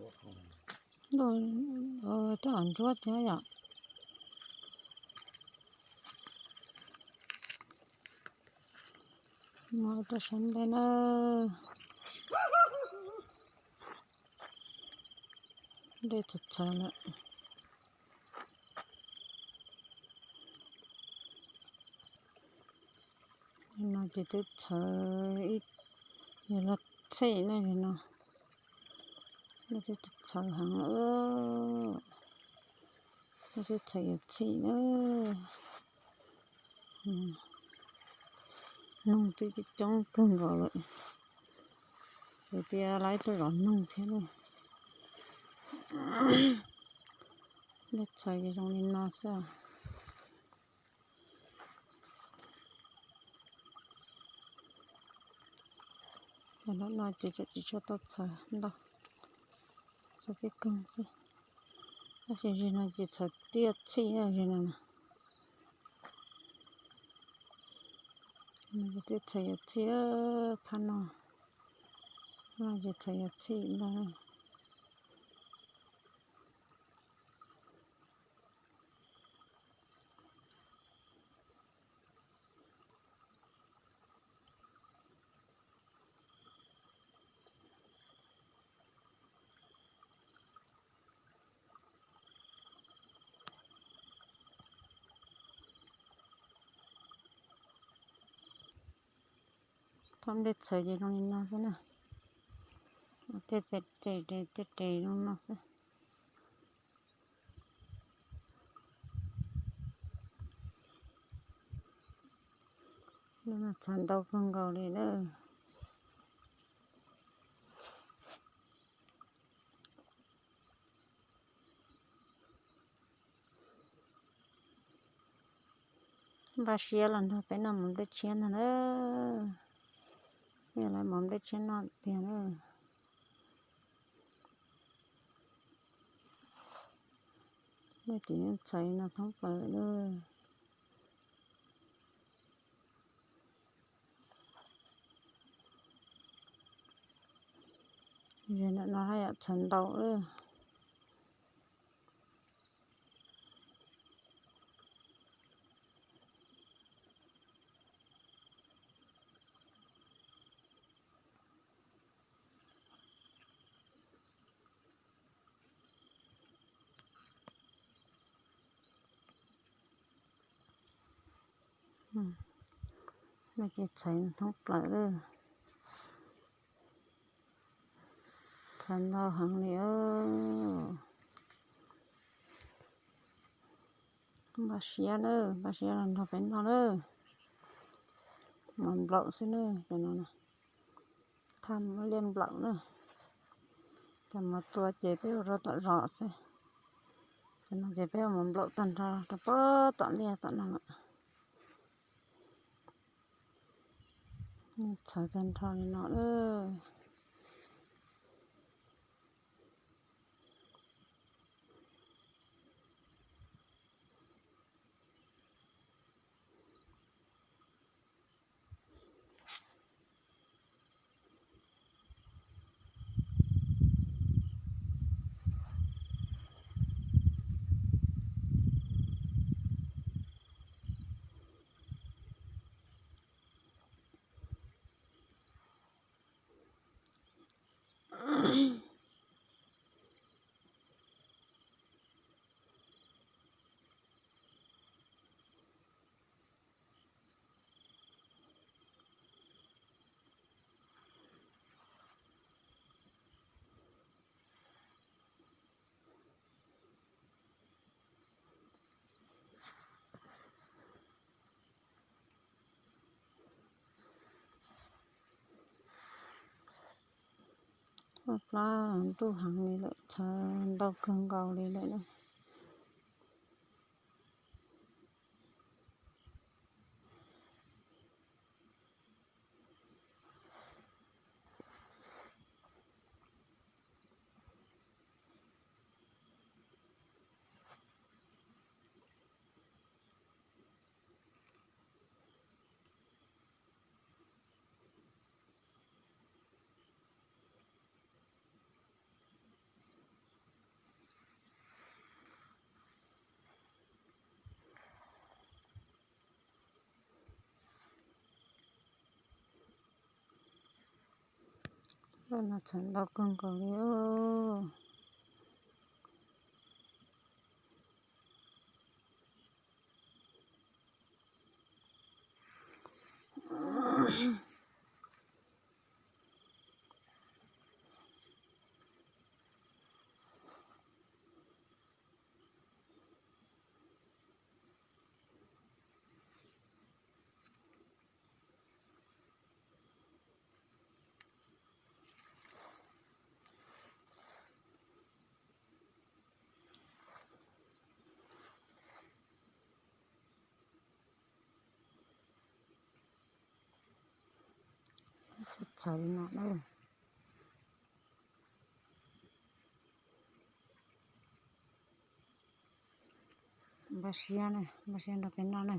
Tej hom ntsuab thiab yom. Muab tuaj saib nplej na. Nplej txawv txawv lawm. No ces twb txhawv ib, yog lub txhej na, no twb txhawv heev lawm. Twb txhawv yuav txhij na. Noog twb coob kawg nkaus lawm. Ces tias laib tuaj zov noog thiab na. Lub txhawv ces zoo li no xwb. Cov no ces tsis tshua tau txhawv ntau, txhawv tib koog xwb. Tab sis zig no ces txhawv tiaj txhij zig no. Twb txhawv yuav txhij phab no, no ces txhawv yuav txhij ntag. Pom nplej txhawv ces zoo li no xwb na. Tej tes, tej tes zoo no xwb. Lub no txhawv ntau kawg nkaus li na. Npaj siab los nrog peb noj mov nplej tshiab no na. Yog lawv mov nplej tshiab noj tiag na. Noj ces yeej txhawv no thoob plaws na. Yog no haj yam txhawv ntau lawm. No ces txhawv thoob plaws lawm. Txhawv ntau heev li. Npaj siab na, npaj siab los nrog peb noj na. Mov nplaum xwb na, cov no thaj liaj nplaum na. Cov mov tua ces peb ua rau tom zos xwb. Cov no ces peb ua mov nplaum tag nrho rau pem tom liaj tom no lawm. Txhawv tag nrho li no lawm. Ua plab ntuj heev li lawm, txhawv ntau kawg nkaus li lawm na. No txham ntau kawg nkaus li. Txhawv txhawv li no na. Npaj siab na, npaj siab nrog peb noj na.